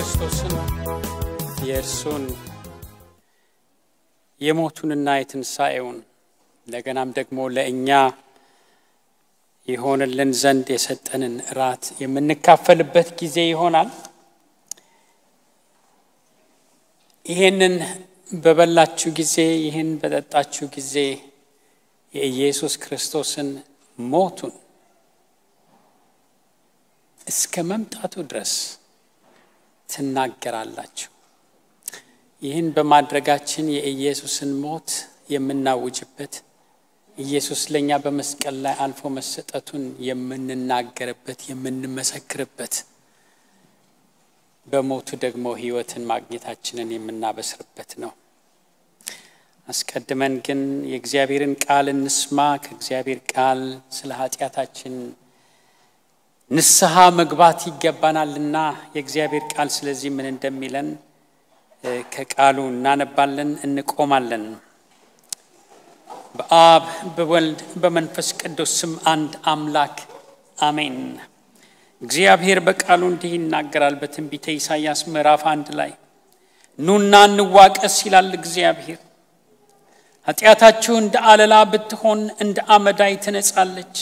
ክርስቶስን የእርሱን የሞቱንና የትንሣኤውን እንደገናም ደግሞ ለእኛ ይሆንልን ዘንድ የሰጠንን እራት የምንካፈልበት ጊዜ ይሆናል። ይሄንን በበላችሁ ጊዜ፣ ይህን በጠጣችሁ ጊዜ የኢየሱስ ክርስቶስን ሞቱን እስከ መምጣቱ ድረስ ትናገራላችሁ። ይህን በማድረጋችን የኢየሱስን ሞት የምናውጅበት፣ ኢየሱስ ለኛ በመስቀል ላይ አልፎ መሰጠቱን የምንናገርበት፣ የምንመሰክርበት፣ በሞቱ ደግሞ ሕይወትን ማግኘታችንን የምናበስርበት ነው። አስቀድመን ግን የእግዚአብሔርን ቃል እንስማ። ከእግዚአብሔር ቃል ስለ ኃጢአታችን ንስሐ መግባት ይገባናልና የእግዚአብሔር ቃል ስለዚህ ምን እንደሚለን ከቃሉ እናነባለን፣ እንቆማለን። በአብ በወልድ በመንፈስ ቅዱስ ስም አንድ አምላክ አሜን። እግዚአብሔር በቃሉ እንዲህ ይናገራል በትንቢተ ኢሳይያስ ምዕራፍ 1 ላይ፣ ኑና እንዋቀስ ይላል እግዚአብሔር። ኃጢአታችሁ እንደ አለላ ብትሆን እንደ አመዳይ ትነጻለች፣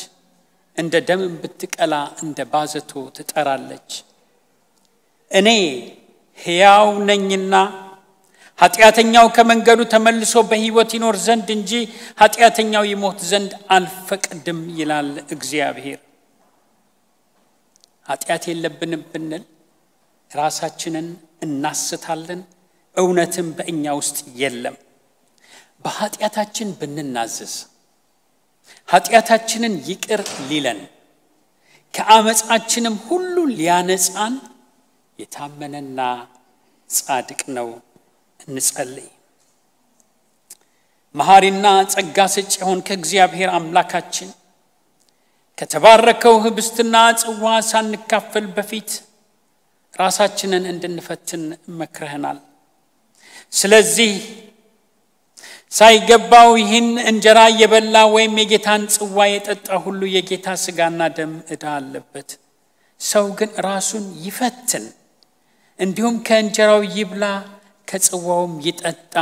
እንደ ደምም ብትቀላ እንደ ባዘቶ ትጠራለች። እኔ ሕያው ነኝና ኃጢአተኛው ከመንገዱ ተመልሶ በሕይወት ይኖር ዘንድ እንጂ ኃጢአተኛው ይሞት ዘንድ አልፈቅድም ይላል እግዚአብሔር። ኃጢአት የለብንም ብንል ራሳችንን እናስታለን፣ እውነትም በእኛ ውስጥ የለም። በኃጢአታችን ብንናዘዝ ኃጢአታችንን ይቅር ሊለን ከአመፃችንም ሁሉ ሊያነጻን የታመነና ጻድቅ ነው። እንጸልይ። መሐሪና ጸጋ ሰጪ የሆንክ እግዚአብሔር አምላካችን፣ ከተባረከው ህብስትና ጽዋ ሳንካፈል በፊት ራሳችንን እንድንፈትን መክረህናል። ስለዚህ ሳይገባው ይህን እንጀራ የበላ ወይም የጌታን ጽዋ የጠጣ ሁሉ የጌታ ስጋና ደም ዕዳ አለበት። ሰው ግን ራሱን ይፈትን፣ እንዲሁም ከእንጀራው ይብላ ከጽዋውም ይጠጣ።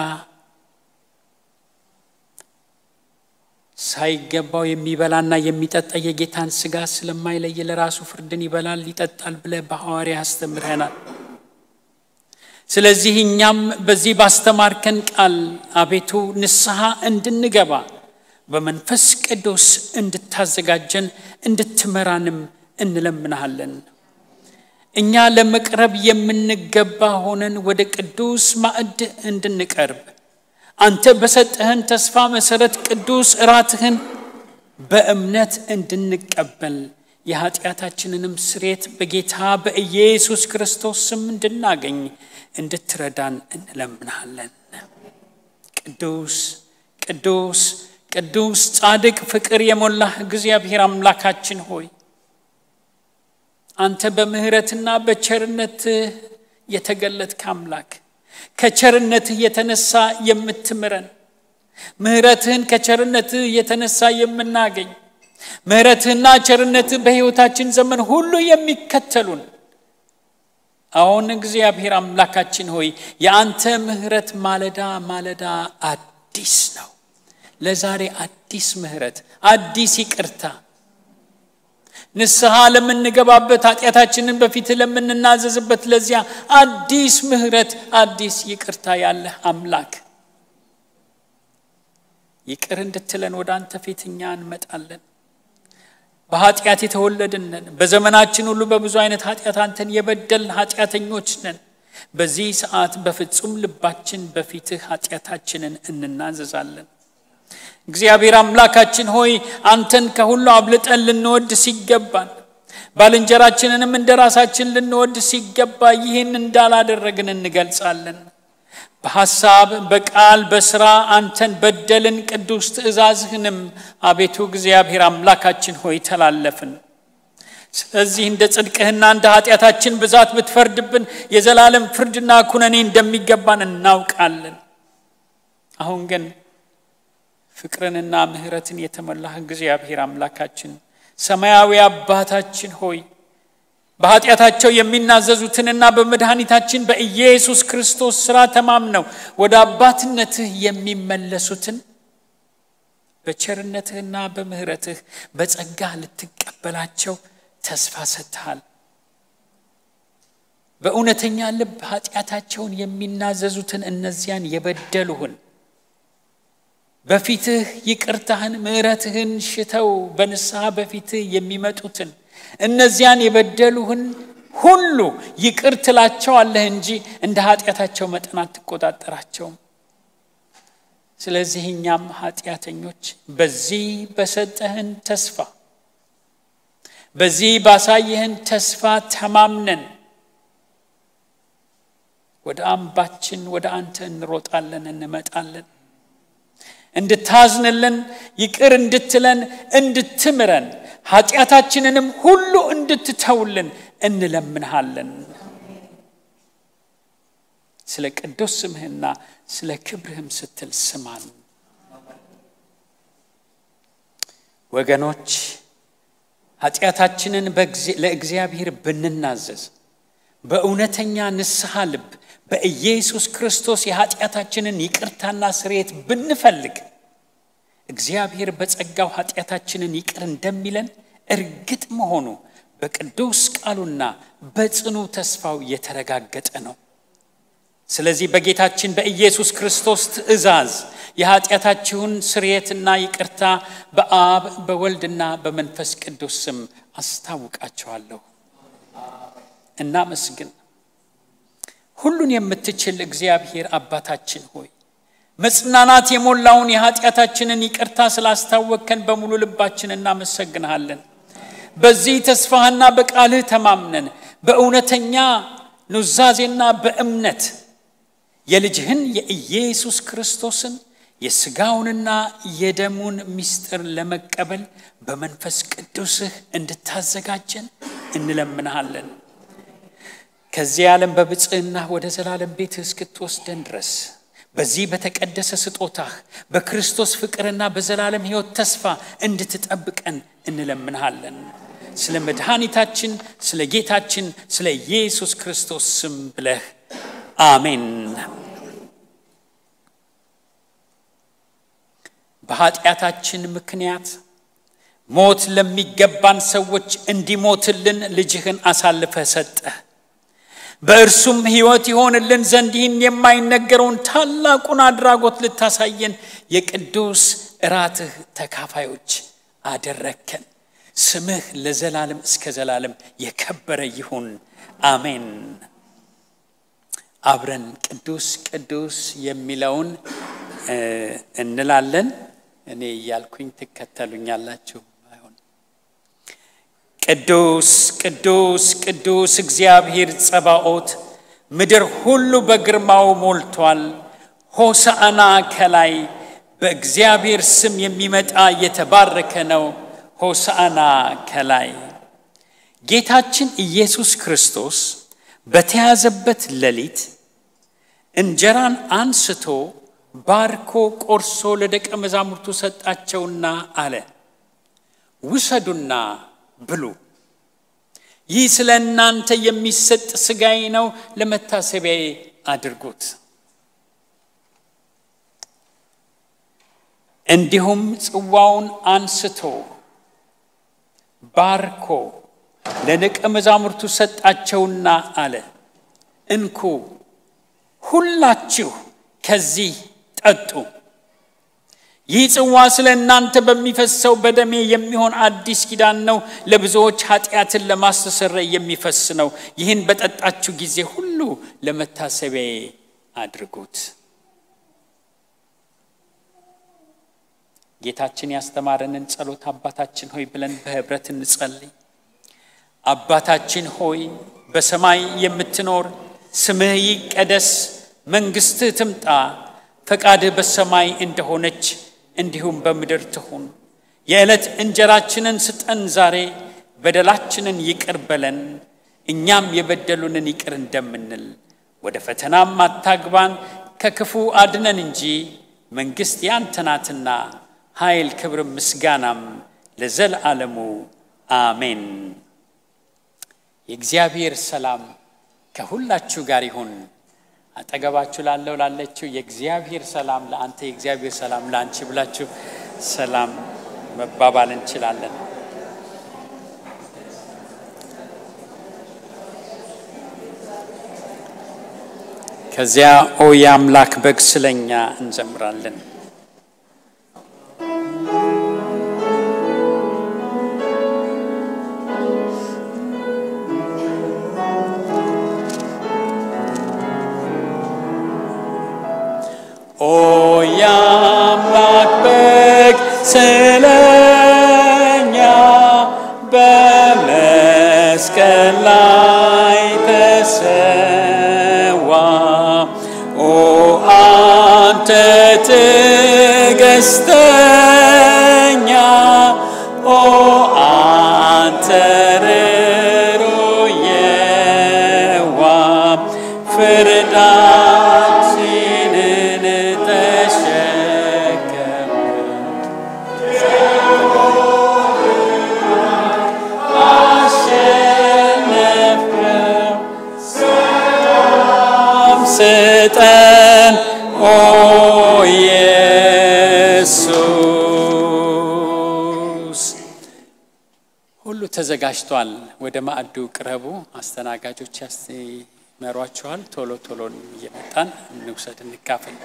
ሳይገባው የሚበላና የሚጠጣ የጌታን ስጋ ስለማይለይ ለራሱ ፍርድን ይበላል ይጠጣል ብለህ በሐዋርያ አስተምረናል። ስለዚህ እኛም በዚህ ባስተማርከን ቃል አቤቱ ንስሐ እንድንገባ በመንፈስ ቅዱስ እንድታዘጋጀን እንድትመራንም እንለምንሃለን። እኛ ለመቅረብ የምንገባ ሆነን ወደ ቅዱስ ማዕድ እንድንቀርብ አንተ በሰጠህን ተስፋ መሰረት ቅዱስ እራትህን በእምነት እንድንቀበል የኃጢአታችንንም ስርየት በጌታ በኢየሱስ ክርስቶስ ስም እንድናገኝ እንድትረዳን እንለምንሃለን። ቅዱስ ቅዱስ ቅዱስ ጻድቅ ፍቅር የሞላህ እግዚአብሔር አምላካችን ሆይ፣ አንተ በምህረትና በቸርነትህ የተገለጥክ አምላክ፣ ከቸርነትህ የተነሳ የምትምረን፣ ምህረትህን ከቸርነትህ የተነሳ የምናገኝ፣ ምህረትህና ቸርነትህ በሕይወታችን ዘመን ሁሉ የሚከተሉን፣ አሁን እግዚአብሔር አምላካችን ሆይ የአንተ ምህረት ማለዳ ማለዳ አዲስ ነው። ለዛሬ አዲስ ምህረት፣ አዲስ ይቅርታ፣ ንስሐ ለምንገባበት፣ ኃጢአታችንን በፊት ለምንናዘዝበት ለዚያ አዲስ ምህረት፣ አዲስ ይቅርታ ያለህ አምላክ ይቅር እንድትለን ወደ አንተ ፊት እኛ እንመጣለን። በኃጢአት የተወለድን ነን። በዘመናችን ሁሉ በብዙ አይነት ኃጢአት አንተን የበደልን ኃጢአተኞች ነን። በዚህ ሰዓት በፍጹም ልባችን በፊትህ ኃጢአታችንን እንናዘዛለን። እግዚአብሔር አምላካችን ሆይ፣ አንተን ከሁሉ አብልጠን ልንወድ ሲገባን፣ ባልንጀራችንንም እንደ ራሳችን ልንወድ ሲገባ ይህን እንዳላደረግን እንገልጻለን። በሐሳብ በቃል በስራ አንተን በደልን፣ ቅዱስ ትእዛዝህንም አቤቱ እግዚአብሔር አምላካችን ሆይ ተላለፍን። ስለዚህ እንደ ጽድቅህና እንደ ኃጢአታችን ብዛት ብትፈርድብን የዘላለም ፍርድና ኩነኔ እንደሚገባን እናውቃለን። አሁን ግን ፍቅርንና ምህረትን የተሞላህ እግዚአብሔር አምላካችን ሰማያዊ አባታችን ሆይ፣ በኃጢአታቸው የሚናዘዙትንና በመድኃኒታችን በኢየሱስ ክርስቶስ ሥራ ተማምነው ወደ አባትነትህ የሚመለሱትን በቸርነትህና በምሕረትህ በጸጋህ ልትቀበላቸው ተስፋ ሰጥተሃል። በእውነተኛ ልብ ኃጢአታቸውን የሚናዘዙትን እነዚያን የበደሉህን በፊትህ ይቅርታህን ምሕረትህን ሽተው በንስሐ በፊትህ የሚመጡትን እነዚያን የበደሉህን ሁሉ ይቅር ትላቸዋለህ እንጂ እንደ ኃጢአታቸው መጠን አትቆጣጠራቸውም። ስለዚህ እኛም ኃጢአተኞች በዚህ በሰጠህን ተስፋ በዚህ ባሳየህን ተስፋ ተማምነን ወደ አምባችን ወደ አንተ እንሮጣለን፣ እንመጣለን። እንድታዝንልን፣ ይቅር እንድትለን፣ እንድትምረን፣ ኃጢአታችንንም ሁሉ እንድትተውልን እንለምንሃለን። ስለ ቅዱስ ስምህና ስለ ክብርህም ስትል ስማን። ወገኖች፣ ኃጢአታችንን ለእግዚአብሔር ብንናዘዝ በእውነተኛ ንስሐ ልብ በኢየሱስ ክርስቶስ የኃጢአታችንን ይቅርታና ስርየት ብንፈልግ እግዚአብሔር በጸጋው ኃጢአታችንን ይቅር እንደሚለን እርግጥ መሆኑ በቅዱስ ቃሉና በጽኑ ተስፋው የተረጋገጠ ነው። ስለዚህ በጌታችን በኢየሱስ ክርስቶስ ትእዛዝ የኃጢአታችሁን ስርየትና ይቅርታ በአብ በወልድና በመንፈስ ቅዱስ ስም አስታውቃችኋለሁ። እናመስግን። ሁሉን የምትችል እግዚአብሔር አባታችን ሆይ፣ መጽናናት የሞላውን የኃጢአታችንን ይቅርታ ስላስታወቅከን በሙሉ ልባችን እናመሰግንሃለን። በዚህ ተስፋህና በቃልህ ተማምነን በእውነተኛ ኑዛዜና በእምነት የልጅህን የኢየሱስ ክርስቶስን የሥጋውንና የደሙን ምስጢር ለመቀበል በመንፈስ ቅዱስህ እንድታዘጋጀን እንለምንሃለን። ከዚህ ዓለም በብጽዕና ወደ ዘላለም ቤትህ እስክትወስደን ድረስ በዚህ በተቀደሰ ስጦታህ በክርስቶስ ፍቅርና በዘላለም ሕይወት ተስፋ እንድትጠብቀን እንለምንሃለን። ስለ መድኃኒታችን ስለ ጌታችን ስለ ኢየሱስ ክርስቶስ ስም ብለህ አሜን። በኃጢአታችን ምክንያት ሞት ለሚገባን ሰዎች እንዲሞትልን ልጅህን አሳልፈህ ሰጠህ። በእርሱም ሕይወት ይሆንልን ዘንድ ይህን የማይነገረውን ታላቁን አድራጎት ልታሳየን የቅዱስ እራትህ ተካፋዮች አደረግከን። ስምህ ለዘላለም እስከ ዘላለም የከበረ ይሁን፣ አሜን። አብረን ቅዱስ ቅዱስ የሚለውን እንላለን። እኔ እያልኩኝ ትከተሉኛላችሁ። ቅዱስ ቅዱስ ቅዱስ እግዚአብሔር ጸባኦት፣ ምድር ሁሉ በግርማው ሞልቷል። ሆሳዕና ከላይ፣ በእግዚአብሔር ስም የሚመጣ የተባረከ ነው። ሆሳዕና ከላይ። ጌታችን ኢየሱስ ክርስቶስ በተያዘበት ሌሊት እንጀራን አንስቶ ባርኮ ቆርሶ ለደቀ መዛሙርቱ ሰጣቸውና አለ፣ ውሰዱና ብሉ፣ ይህ ስለ እናንተ የሚሰጥ ሥጋዬ ነው፣ ለመታሰቢያዬ አድርጉት። እንዲሁም ጽዋውን አንስቶ ባርኮ ለደቀ መዛሙርቱ ሰጣቸውና አለ፣ እንኩ ሁላችሁ ከዚህ ጠጡ፣ ይህ ጽዋ ስለ እናንተ በሚፈሰው በደሜ የሚሆን አዲስ ኪዳን ነው፣ ለብዙዎች ኃጢአትን ለማስተሰረይ የሚፈስ ነው። ይህን በጠጣችሁ ጊዜ ሁሉ ለመታሰቢያዬ አድርጉት። ጌታችን ያስተማረንን ጸሎት አባታችን ሆይ ብለን በህብረት እንጸልይ። አባታችን ሆይ በሰማይ የምትኖር፣ ስምህ ይቀደስ፣ መንግስትህ ትምጣ፣ ፈቃድህ በሰማይ እንደሆነች እንዲሁም በምድር ትሁን። የዕለት እንጀራችንን ስጠን ዛሬ፣ በደላችንን ይቅር በለን እኛም የበደሉንን ይቅር እንደምንል፣ ወደ ፈተናም አታግባን ከክፉ አድነን እንጂ መንግስት ያንተ ናትና ኃይል፣ ክብር፣ ምስጋናም ለዘላለሙ አሜን። የእግዚአብሔር ሰላም ከሁላችሁ ጋር ይሁን። አጠገባችሁ ላለው ላለችው የእግዚአብሔር ሰላም ለአንተ፣ የእግዚአብሔር ሰላም ለአንቺ ብላችሁ ሰላም መባባል እንችላለን። ከዚያ ኦ የአምላክ በግ ስለኛ እንዘምራለን። ኦ የአምላክ በግ ስለኛ በመስቀል ላይ ተሰዋ፣ ኦ አንተ ትዕግስተኛ፣ ኦ አንተ ርኅሩህ የዋህ፣ ፍርዳችንን ተሸከመ፣ አሸነፍከው፣ ሰላም ስጠን ኦ ኢየሱስ። ሁሉ ተዘጋጅቷል። ወደ ማዕዱ ቅረቡ። አስተናጋጆች ያስመሯችኋል። ቶሎ ቶሎ እየመጣን እንውሰድ፣ እንካፈል።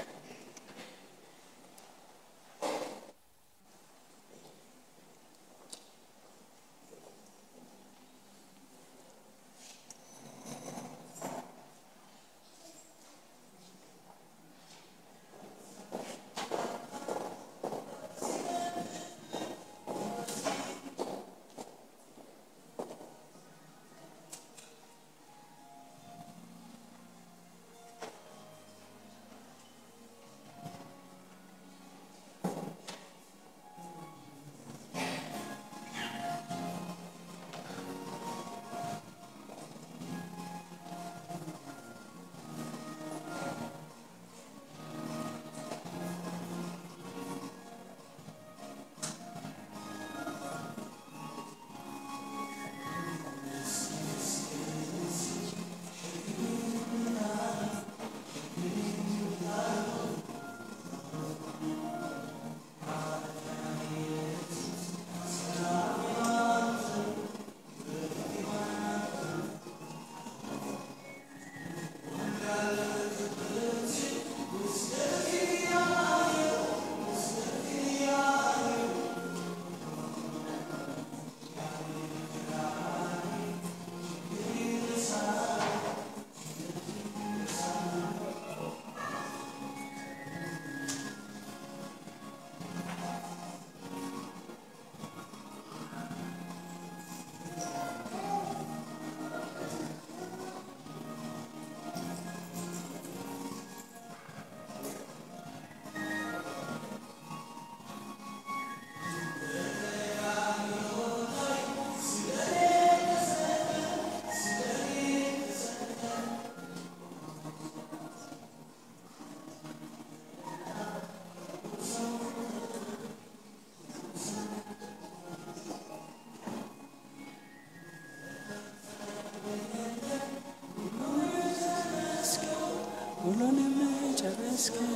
ሁሉንም ጨረስከው።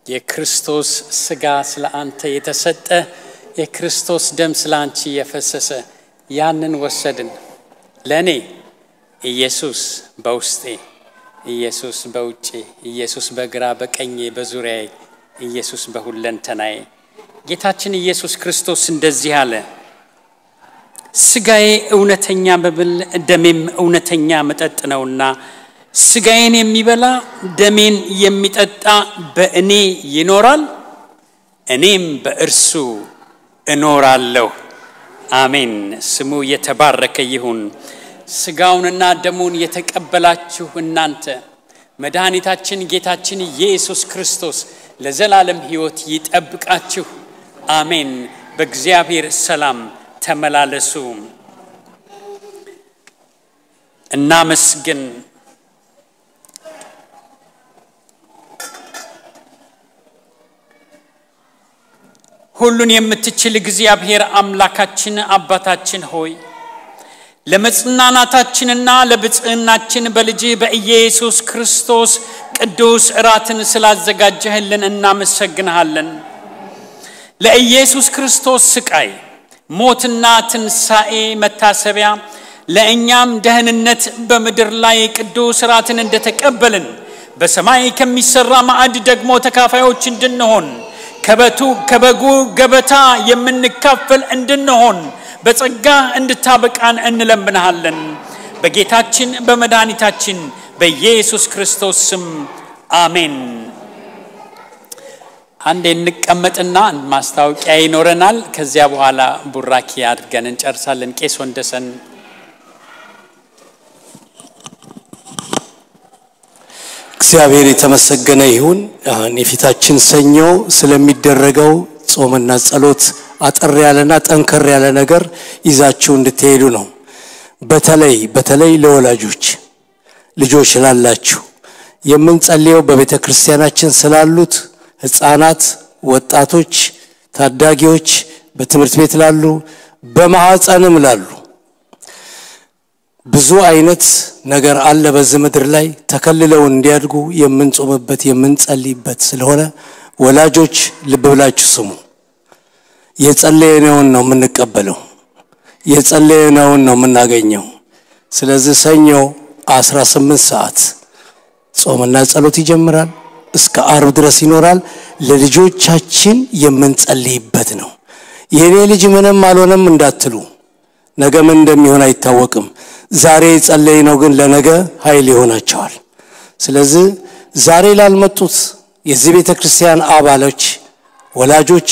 የክርስቶስ ስጋ ስለ አንተ የተሰጠ፣ የክርስቶስ ደም ስለ አንቺ የፈሰሰ፣ ያንን ወሰድን። ለእኔ ኢየሱስ በውስጤ፣ ኢየሱስ በውጬ፣ ኢየሱስ በግራ በቀኜ በዙሪያዬ፣ ኢየሱስ በሁለንተናዬ። ጌታችን ኢየሱስ ክርስቶስ እንደዚህ አለ፣ ስጋዬ እውነተኛ መብል ደሜም እውነተኛ መጠጥ ነውና ስጋዬን የሚበላ ደሜን የሚጠጣ በእኔ ይኖራል፣ እኔም በእርሱ እኖራለሁ። አሜን። ስሙ የተባረከ ይሁን። ስጋውንና ደሙን የተቀበላችሁ እናንተ መድኃኒታችን ጌታችን ኢየሱስ ክርስቶስ ለዘላለም ሕይወት ይጠብቃችሁ። አሜን። በእግዚአብሔር ሰላም ተመላለሱ። እናመስግን። ሁሉን የምትችል እግዚአብሔር አምላካችን አባታችን ሆይ፣ ለመጽናናታችንና ለብጽዕናችን በልጅህ በኢየሱስ ክርስቶስ ቅዱስ እራትን ስላዘጋጀህልን እናመሰግንሃለን። ለኢየሱስ ክርስቶስ ስቃይ፣ ሞትና ትንሣኤ መታሰቢያ፣ ለእኛም ደህንነት በምድር ላይ ቅዱስ እራትን እንደተቀበልን በሰማይ ከሚሰራ ማዕድ ደግሞ ተካፋዮች እንድንሆን፣ ከበጉ ገበታ የምንካፈል እንድንሆን በጸጋ እንድታበቃን እንለምንሃለን። በጌታችን በመድኃኒታችን በኢየሱስ ክርስቶስ ስም አሜን። አንዴ እንቀመጥና ማስታወቂያ ይኖረናል። ከዚያ በኋላ ቡራኪ አድርገን እንጨርሳለን። ቄስ ወንደሰን። እግዚአብሔር የተመሰገነ ይሁን። የፊታችን ሰኞ ስለሚደረገው ጾምና ጸሎት አጠር ያለና ጠንከር ያለ ነገር ይዛችሁ እንድትሄዱ ነው። በተለይ በተለይ ለወላጆች፣ ልጆች ላላችሁ፣ የምንጸልየው በቤተ ክርስቲያናችን ስላሉት ህፃናት፣ ወጣቶች፣ ታዳጊዎች፣ በትምህርት ቤት ላሉ፣ በማህፀንም ላሉ። ብዙ አይነት ነገር አለ በዚህ ምድር ላይ። ተከልለው እንዲያድጉ የምንጾምበት የምንጸልይበት ስለሆነ ወላጆች ልብ ብላችሁ ስሙ። የጸለየነውን ነው የምንቀበለው። የጸለየነውን ነው የምናገኘው። ስለዚህ ሰኞ 18 ሰዓት ጾምና ጸሎት ይጀምራል። እስከ አርብ ድረስ ይኖራል። ለልጆቻችን የምንጸልይበት ነው። የኔ ልጅ ምንም አልሆነም እንዳትሉ፣ ነገ ምን እንደሚሆን አይታወቅም። ዛሬ የጸለይነው ግን ለነገ ኃይል ይሆናቸዋል። ስለዚህ ዛሬ ላልመጡት የዚህ ቤተ ክርስቲያን አባሎች ወላጆች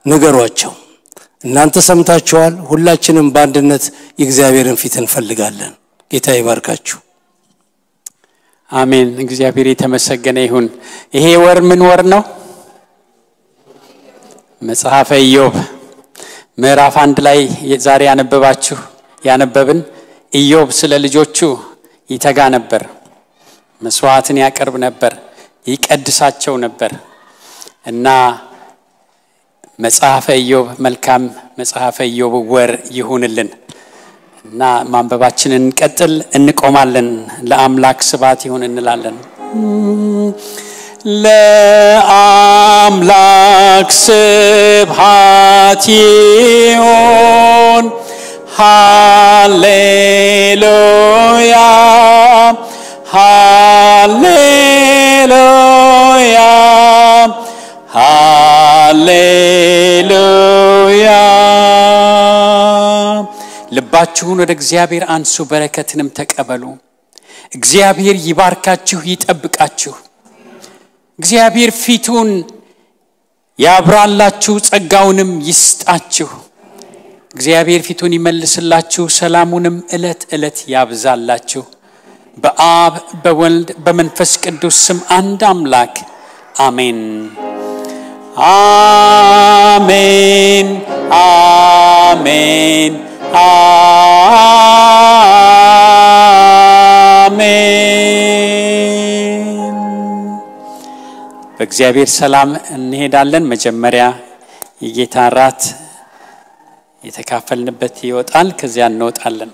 ንገሯቸው። እናንተ ሰምታችኋል። ሁላችንም በአንድነት የእግዚአብሔርን ፊት እንፈልጋለን። ጌታ ይባርካችሁ። አሜን። እግዚአብሔር የተመሰገነ ይሁን። ይሄ ወር ምን ወር ነው? መጽሐፈ ኢዮብ ምዕራፍ 1 ላይ ዛሬ ያነበባችሁ ያነበብን፣ ኢዮብ ስለ ልጆቹ ይተጋ ነበር፣ መስዋዕትን ያቀርብ ነበር፣ ይቀድሳቸው ነበር። እና መጽሐፈ ኢዮብ መልካም መጽሐፈ ኢዮብ ወር ይሁንልን እና ማንበባችንን እንቀጥል። እንቆማለን። ለአምላክ ስብሐት ይሁን እንላለን። ለአምላክ ስብሐት ይሁን፣ ሃሌሉያ፣ ሃሌሉያ፣ ሃሌሉያ። ልባችሁን ወደ እግዚአብሔር አንሱ፣ በረከትንም ተቀበሉ። እግዚአብሔር ይባርካችሁ፣ ይጠብቃችሁ። እግዚአብሔር ፊቱን ያብራላችሁ፣ ጸጋውንም ይስጣችሁ። እግዚአብሔር ፊቱን ይመልስላችሁ፣ ሰላሙንም ዕለት ዕለት ያብዛላችሁ። በአብ በወልድ በመንፈስ ቅዱስ ስም አንድ አምላክ አሜን። አሜን፣ አሜን፣ አሜን። በእግዚአብሔር ሰላም እንሄዳለን። መጀመሪያ የጌታ ራት የተካፈልንበት ይወጣል፣ ከዚያ እንወጣለን።